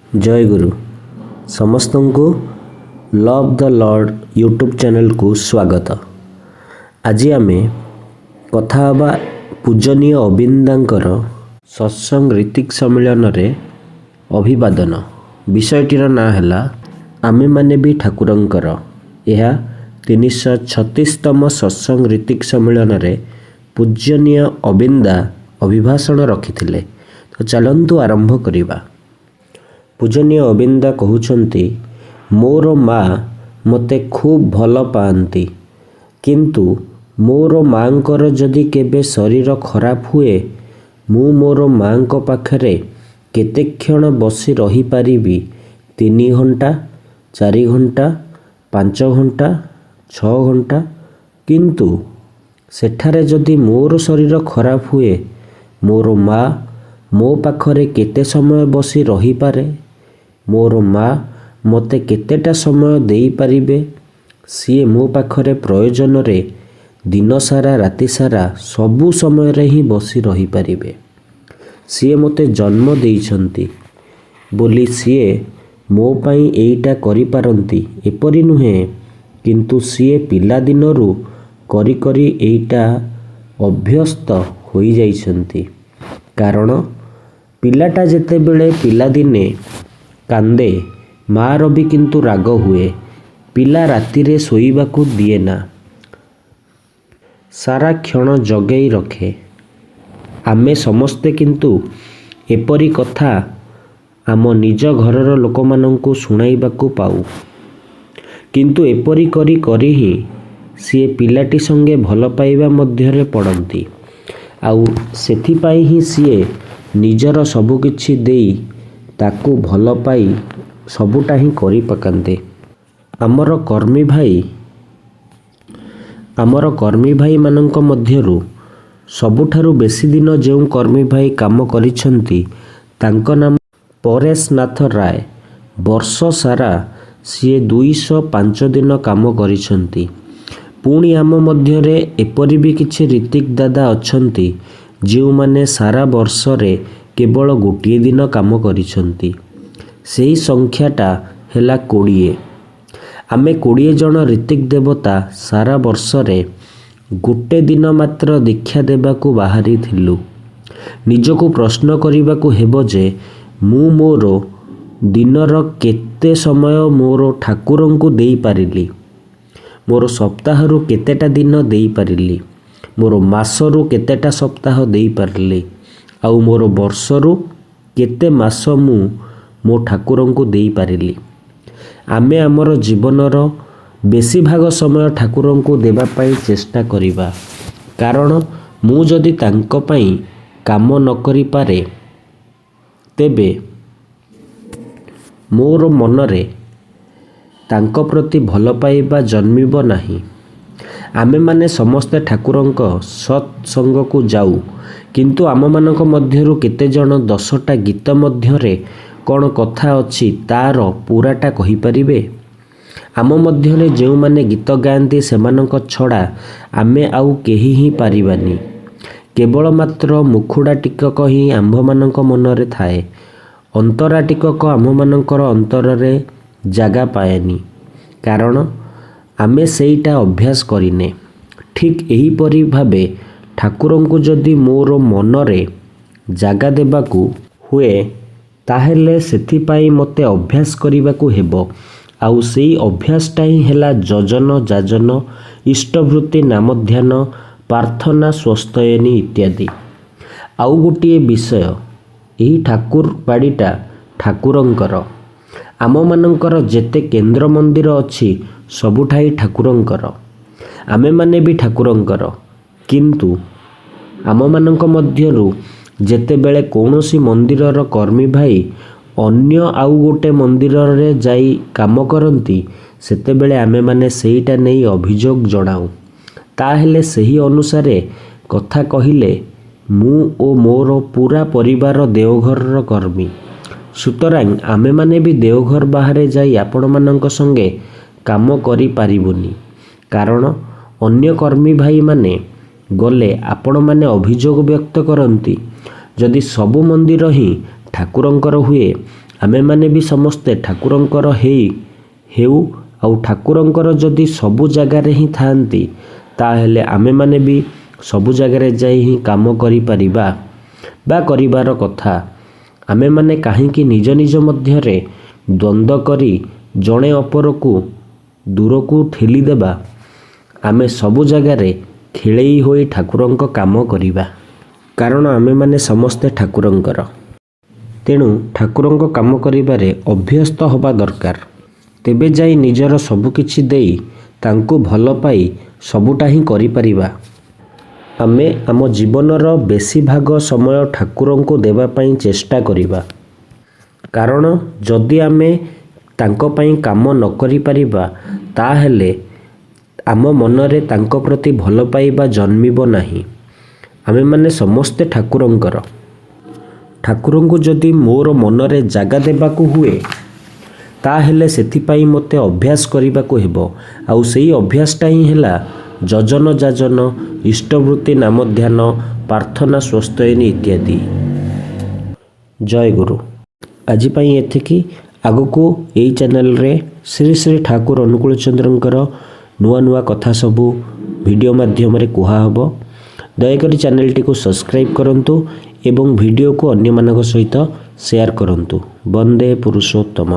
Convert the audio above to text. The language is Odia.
ଜୟଗୁରୁ। ସମସ୍ତଙ୍କୁ ଲଭ୍ ଦ ଲର୍ଡ଼ ୟୁଟ୍ୟୁବ୍ ଚ୍ୟାନେଲକୁ ସ୍ୱାଗତ। ଆଜି ଆମେ କଥା ହେବା ପୂଜନୀୟ ଅବିନ୍ଦାଙ୍କର ସତ୍ସଙ୍ଗ ଋତ୍ୱିକ୍ ସମ୍ମିଳନୀରେ ଅଭିବାଦନ। ବିଷୟଟିର ନାଁ ହେଲା ଆମେମାନେ ବି ଠାକୁରଙ୍କର। ଏହା 336ତମ ସତ୍ସଙ୍ଗ ଋତ୍ୱିକ୍ ସମ୍ମିଳନୀରେ ପୂଜନୀୟ ଅବିନ୍ଦା ଅଭିଭାଷଣ ରଖିଥିଲେ। ତ ଚାଲନ୍ତୁ ଆରମ୍ଭ କରିବା। ପୂଜନୀୟ ଅବିନ୍ଦା କହୁଛନ୍ତି, ମୋର ମା ମୋତେ ଖୁବ୍ ଭଲ ପାଆନ୍ତି, କିନ୍ତୁ ମୋର ମାଙ୍କର ଯଦି କେବେ ଶରୀର ଖରାପ ହୁଏ, ମୁଁ ମୋର ମାଙ୍କ ପାଖରେ କେତେକ୍ଷଣ ବସି ରହିପାରିବି? 3 ଘଣ୍ଟା, 4 ଘଣ୍ଟା, 5 ଘଣ୍ଟା, 6 ଘଣ୍ଟା। କିନ୍ତୁ ସେଠାରେ ଯଦି ମୋର ଶରୀର ଖରାପ ହୁଏ, ମୋର ମା ମୋ ପାଖରେ କେତେ ସମୟ ବସି ରହିପାରେ? ମୋର ମା ମୋତେ କେତେଟା ସମୟ ଦେଇପାରିବେ? ସିଏ ମୋ ପାଖରେ ପ୍ରୟୋଜନରେ ଦିନସାରା, ରାତିସାରା, ସବୁ ସମୟରେ ହିଁ ବସି ରହିପାରିବେ। ସିଏ ମୋତେ ଜନ୍ମ ଦେଇଛନ୍ତି ବୋଲି ସିଏ ମୋ ପାଇଁ ଏଇଟା କରିପାରନ୍ତି ଏପରି ନୁହେଁ, କିନ୍ତୁ ସିଏ ପିଲାଦିନରୁ କରି କରି ଏଇଟା ଅଭ୍ୟସ୍ତ ହୋଇଯାଇଛନ୍ତି। କାରଣ ପିଲାଟା ଯେତେବେଳେ ପିଲାଦିନେ କାନ୍ଦେ, ମାଆର ବି କିନ୍ତୁ ରାଗ ହୁଏ। ପିଲା ରାତିରେ ଶୋଇବାକୁ ଦିଏନା, ସାରା କ୍ଷଣ ଜଗେଇ ରଖେ। ଆମେ ସମସ୍ତେ କିନ୍ତୁ ଏପରି କଥା ଆମ ନିଜ ଘରର ଲୋକମାନଙ୍କୁ ଶୁଣାଇବାକୁ ପାଉ। କିନ୍ତୁ ଏପରି କରି କରି ହିଁ ସିଏ ପିଲାଟି ସଙ୍ଗେ ଭଲ ପାଇବା ମଧ୍ୟରେ ପଡ଼ନ୍ତି, ଆଉ ସେଥିପାଇଁ ହିଁ ସିଏ ନିଜର ସବୁକିଛି ଦେଇ ତାକୁ ଭଲ ପାଇ ସବୁଟା ହିଁ କରିପକାନ୍ତି। ଆମର କର୍ମୀ ଭାଇମାନଙ୍କ ମଧ୍ୟରୁ ସବୁଠାରୁ ବେଶୀ ଦିନ ଯେଉଁ କର୍ମୀ ଭାଇ କାମ କରିଛନ୍ତି, ତାଙ୍କ ନାମ ପରେଶ ନାଥ ରାୟ। ବର୍ଷ ସାରା ସିଏ 205 ଦିନ କାମ କରିଛନ୍ତି। ପୁଣି ଆମ ମଧ୍ୟରେ ଏପରି ବି କିଛି ଋତ୍ୱିକ୍ ଦାଦା ଅଛନ୍ତି, ଯେଉଁମାନେ ସାରା ବର୍ଷରେ କେବଳ ଗୋଟିଏ ଦିନ କାମ କରିଛନ୍ତି। ସେହି ସଂଖ୍ୟାଟା ହେଲା 20। ଆମେ 20 ଜଣ ଋତ୍ୱିକ୍ ଦେବତା ସାରା ବର୍ଷରେ ଗୋଟେ ଦିନ ମାତ୍ର ଦୀକ୍ଷା ଦେବାକୁ ବାହାରିଥିଲୁ। ନିଜକୁ ପ୍ରଶ୍ନ କରିବାକୁ ହେବ ଯେ ମୁଁ ମୋର ଦିନର କେତେ ସମୟ ମୋର ଠାକୁରଙ୍କୁ ଦେଇପାରିଲି? ମୋର ସପ୍ତାହରୁ କେତେଟା ଦିନ ଦେଇପାରିଲି? ମୋର ମାସରୁ କେତେଟା ସପ୍ତାହ ଦେଇପାରିଲି? ଆଉ ମୋର ବର୍ଷରୁ କେତେ ମାସ ମୁଁ ମୋ ଠାକୁରଙ୍କୁ ଦେଇପାରିଲି? ଆମେ ଆମର ଜୀବନର ବେଶୀ ଭାଗ ସମୟ ଠାକୁରଙ୍କୁ ଦେବା ପାଇଁ ଚେଷ୍ଟା କରିବା। କାରଣ ମୁଁ ଯଦି ତାଙ୍କ ପାଇଁ କାମ ନ କରିପାରେ, ତେବେ ମୋର ମନରେ ତାଙ୍କ ପ୍ରତି ଭଲ ପାଇବା ଜନ୍ମିବ ନାହିଁ। ଆମେମାନେ ସମସ୍ତେ ଠାକୁରଙ୍କ ସତ୍ ସଙ୍ଗକୁ ଯାଉ, କିନ୍ତୁ ଆମମାନଙ୍କ ମଧ୍ୟରୁ କେତେଜଣ 10ଟା ଗୀତ ମଧ୍ୟରେ କ'ଣ କଥା ଅଛି ତା'ର ପୂରାଟା କହିପାରିବେ? ଆମ ମଧ୍ୟରେ ଯେଉଁମାନେ ଗୀତ ଗାଆନ୍ତି, ସେମାନଙ୍କ ଛଡ଼ା ଆମେ ଆଉ କେହି ହିଁ ପାରିବାନି। କେବଳ ମାତ୍ର ମୁଖୁଡ଼ା ଟିକକ ହିଁ ଆମ୍ଭମାନଙ୍କ ମନରେ ଥାଏ, ଅନ୍ତରା ଟିକକ ଆମ୍ଭମାନଙ୍କର ଅନ୍ତରରେ ଜାଗା ପାଏନି। କାରଣ ଆମେ ସେଇଟା ଅଭ୍ୟାସ କରିନେ। ଠିକ୍ ଏହିପରି ଭାବେ ଠାକୁରଙ୍କୁ ଯଦି ମୋର ମନରେ ଜାଗା ଦେବାକୁ ହୁଏ, ତାହେଲେ ସେଥିପାଇଁ ମୋତେ ଅଭ୍ୟାସ କରିବାକୁ ହେବ। ଆଉ ସେଇ ଅଭ୍ୟାସଟା ହିଁ ହେଲା ଯଜନ, ଯାଜନ, ଇଷ୍ଟବୃତ୍ତି, ନାମଧ୍ୟାନ, ପ୍ରାର୍ଥନା, ସ୍ୱସ୍ତୟନୀ ଇତ୍ୟାଦି। ଆଉ ଗୋଟିଏ ବିଷୟ, ଏହି ଠାକୁର ବାଡ଼ିଟା ଠାକୁରଙ୍କର। ଆମମାନଙ୍କର ଯେତେ କେନ୍ଦ୍ର ମନ୍ଦିର ଅଛି, ସବୁଠାଇ ଠାକୁରଙ୍କର। ଆମେମାନେ ବି ଠାକୁରଙ୍କର। କିନ୍ତୁ ଆମମାନଙ୍କ ମଧ୍ୟରୁ ଯେତେବେଳେ କୌଣସି ମନ୍ଦିରର କର୍ମୀ ଭାଇ ଅନ୍ୟ ଆଉ ଗୋଟେ ମନ୍ଦିରରେ ଯାଇ କାମ କରନ୍ତି, ସେତେବେଳେ ଆମେମାନେ ସେଇଟା ନେଇ ଅଭିଯୋଗ ଜଣାଉ। ତାହେଲେ ସେହି ଅନୁସାରେ କଥା କହିଲେ ମୁଁ ଓ ମୋର ପୂରା ପରିବାର ଦେଓଘରର କର୍ମୀ। ସୁତରାଂ ଆମେମାନେ ବି ଦେଓଘର ବାହାରେ ଯାଇ ଆପଣମାନଙ୍କ ସଙ୍ଗେ କାମ କରିପାରିବୁନି। କାରଣ ଅନ୍ୟ କର୍ମୀ ଭାଇମାନେ ଗଲେ ଆପଣମାନେ ଅଭିଯୋଗ ବ୍ୟକ୍ତ କରନ୍ତି। ଯଦି ସବୁ ମନ୍ଦିର ହିଁ ଠାକୁରଙ୍କର ହୁଏ, ଆମେମାନେ ବି ସମସ୍ତେ ଠାକୁରଙ୍କର ହେଇ ହେଉ। ଆଉ ଠାକୁରଙ୍କର ଯଦି ସବୁ ଜାଗାରେ ହିଁ ଥାଆନ୍ତି, ତାହେଲେ ଆମେମାନେ ବି ସବୁ ଜାଗାରେ ଯାଇ ହିଁ କାମ କରିପାରିବା ବା କରିବାର କଥା। ଆମେମାନେ କାହିଁକି ନିଜ ନିଜ ମଧ୍ୟରେ ଦ୍ୱନ୍ଦ୍ୱ କରି ଜଣେ ଅପରକୁ ଦୂରକୁ ଠେଲିଦେବା? ଆମେ ସବୁ ଜାଗାରେ ଖେଳେଇ ହୋଇ ଠାକୁରଙ୍କ କାମ କରିବା, କାରଣ ଆମେମାନେ ସମସ୍ତେ ଠାକୁରଙ୍କର। ତେଣୁ ଠାକୁରଙ୍କ କାମ କରିବାରେ ଅଭ୍ୟସ୍ତ ହେବା ଦରକାର। ତେବେ ଯାଇ ନିଜର ସବୁକିଛି ଦେଇ ତାଙ୍କୁ ଭଲ ପାଇ ସବୁଟା ହିଁ କରିପାରିବା। ଆମେ ଆମ ଜୀବନର ବେଶୀ ଭାଗ ସମୟ ଠାକୁରଙ୍କୁ ଦେବା ପାଇଁ ଚେଷ୍ଟା କରିବା, କାରଣ ଯଦି ଆମେ ତାଙ୍କ ପାଇଁ କାମ ନ କରିପାରିବା, ତାହେଲେ ଆମ ମନରେ ତାଙ୍କ ପ୍ରତି ଭଲ ପାଇବା ଜନ୍ମିବ ନାହିଁ। ଆମେମାନେ ସମସ୍ତେ ଠାକୁରଙ୍କର। ଠାକୁରଙ୍କୁ ଯଦି ମୋର ମନରେ ଜାଗା ଦେବାକୁ ହୁଏ, ତାହେଲେ ସେଥିପାଇଁ ମୋତେ ଅଭ୍ୟାସ କରିବାକୁ ହେବ। ଆଉ ସେଇ ଅଭ୍ୟାସଟା ହିଁ ହେଲା ଯଜନ, ଯାଜନ, ଇଷ୍ଟବୃତ୍ତି, ନାମ ଧ୍ୟାନ, ପ୍ରାର୍ଥନା, ସ୍ୱସ୍ତୟନୀ ଇତ୍ୟାଦି। ଜୟ ଗୁରୁ। ଆଜି ପାଇଁ ଏତିକି। ଆଗକୁ ଏଇ ଚ୍ୟାନେଲରେ ଶ୍ରୀ ଶ୍ରୀ ଠାକୁର ଅନୁକୂଳ ଚନ୍ଦ୍ରଙ୍କର ନୂଆ ନୂଆ କଥା ସବୁ ଭିଡ଼ିଓ ମାଧ୍ୟମରେ କୁହାହେବ। ଦୟାକରି ଚ୍ୟାନେଲଟିକୁ ସବସ୍କ୍ରାଇବ୍ କରନ୍ତୁ ଏବଂ ଭିଡ଼ିଓକୁ ଅନ୍ୟମାନଙ୍କ ସହିତ ସେୟାର କରନ୍ତୁ। ବନ୍ଦେ ପୁରୁଷୋତ୍ତମ।